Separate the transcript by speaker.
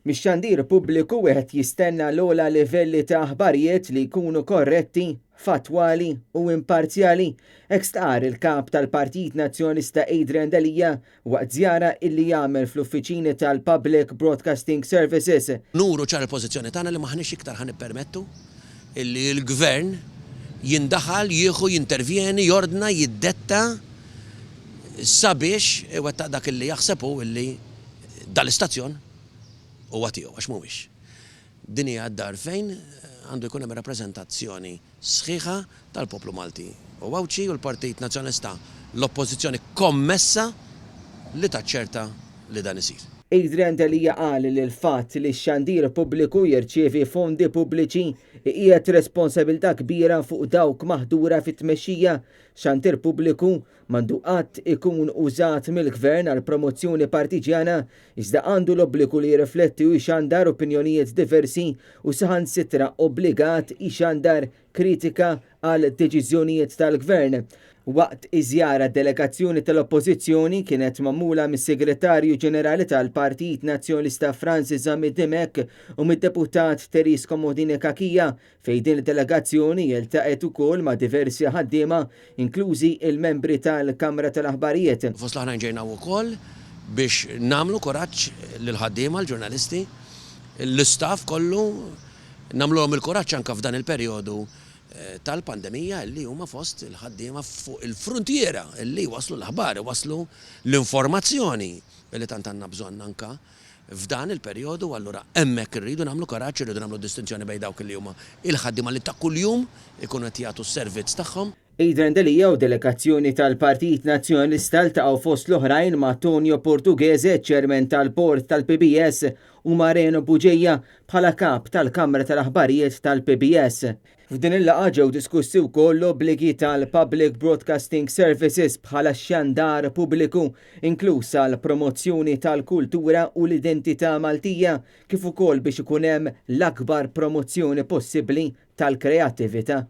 Speaker 1: Mix-xandir pubbliku wieħed jistenna l-ogħla livelli ta' aħbarijiet li jkunu korretti, fattwali u imparzjali, hekk stqarr il-Kap tal-Partit Nazzjonalista Adrian Delia waqt żjara illi għamel fl-uffiċini tal-Public Broadcasting Services.
Speaker 2: Nuru ċar il-pożizzjoni tagħna li m'aħniex iktar ħa nippermettu illi l-Gvern jindaħal, jieħu, jintervjeni, jordna, jiddetta sabiex iwettaq dak illi jaħseb hu illi dal-istazzjon huwa tiegħu, għax mhuwiex. Din hija d-dar fejn għandu jkun hemm rappreżentazzjoni sħiħa tal-poplu Malti u Għawdxi u l-Partit Nazzjonalista l-Oppożizzjoni kommessa li taċċerta li dan isir.
Speaker 1: Adrian Delia qal li l-fatt li x-xandir pubbliku jirċievi fondi pubbliċi iqiegħed responsabilità kbira fuq dawk maħdura fit-tmexxija. Xandir pubbliku m'għandu qatt ikun użat mill-Gvern għal promozzjoni partiġjana iżda għandu l-obbligu li jirrifletti u jxandar opinjonijiet diversi u saħansitra obbligat jxandar kritika għal deċiżjonijiet tal-Gvern. Waqt iż-żjara delegazzjoni tal-Oppożizzjoni kienet magħmula mis-Segretarju Ġenerali tal-Partit Nazzjonalista Francis Zammit Dimech u mid-Deputat Therese Comodini Cachia fejn din id-delegazzjoni iltaqgħet ukoll ma' diversi ħaddiema, inklużi il-membri tal-Kamra tal-Aħbarijiet.
Speaker 2: Fost l-oħrajn ġejna wkoll biex nagħmlu kuraġġ lill-ħaddiema, l-ġurnalisti, l-istaff kollu, nagħmlulhom il-kuraġġ anke f'dan il-perjodu tal-pandemija illi huma fost il-ħaddiema fuq il-fruntiera illi jwasslu l-aħbar, iwasslu l-informazzjoni illi tant għandna bżonn anke f'dan il-perjodu allura hemmhekk irridu nagħmlu kuraġġ, irridu nagħmlu distinzjoni bejn dawk li huma il-ħaddiema li ta' kuljum ikunu qed jagħtu s-servizz tagħhom.
Speaker 1: Adrian Delia u delegazzjoni tal-Partit Nazzjonalista ltaqgħu fost l-oħrajn ma' Tonio Portughese, Chairman tal-Bord tal-PBS, u ma' Reno Bugeja bħala Kap tal-Kamra tal-Aħbarijiet tal-PBS. F'din il-laqgħa ġew diskussi wkoll l-obbligi tal-Public Broadcasting Services bħala xandar pubbliku, inkluż għall-promozzjoni tal-kultura u l-identità Maltija, kif ukoll biex ikun hemm l-akbar promozzjoni possibbli tal-kreattività.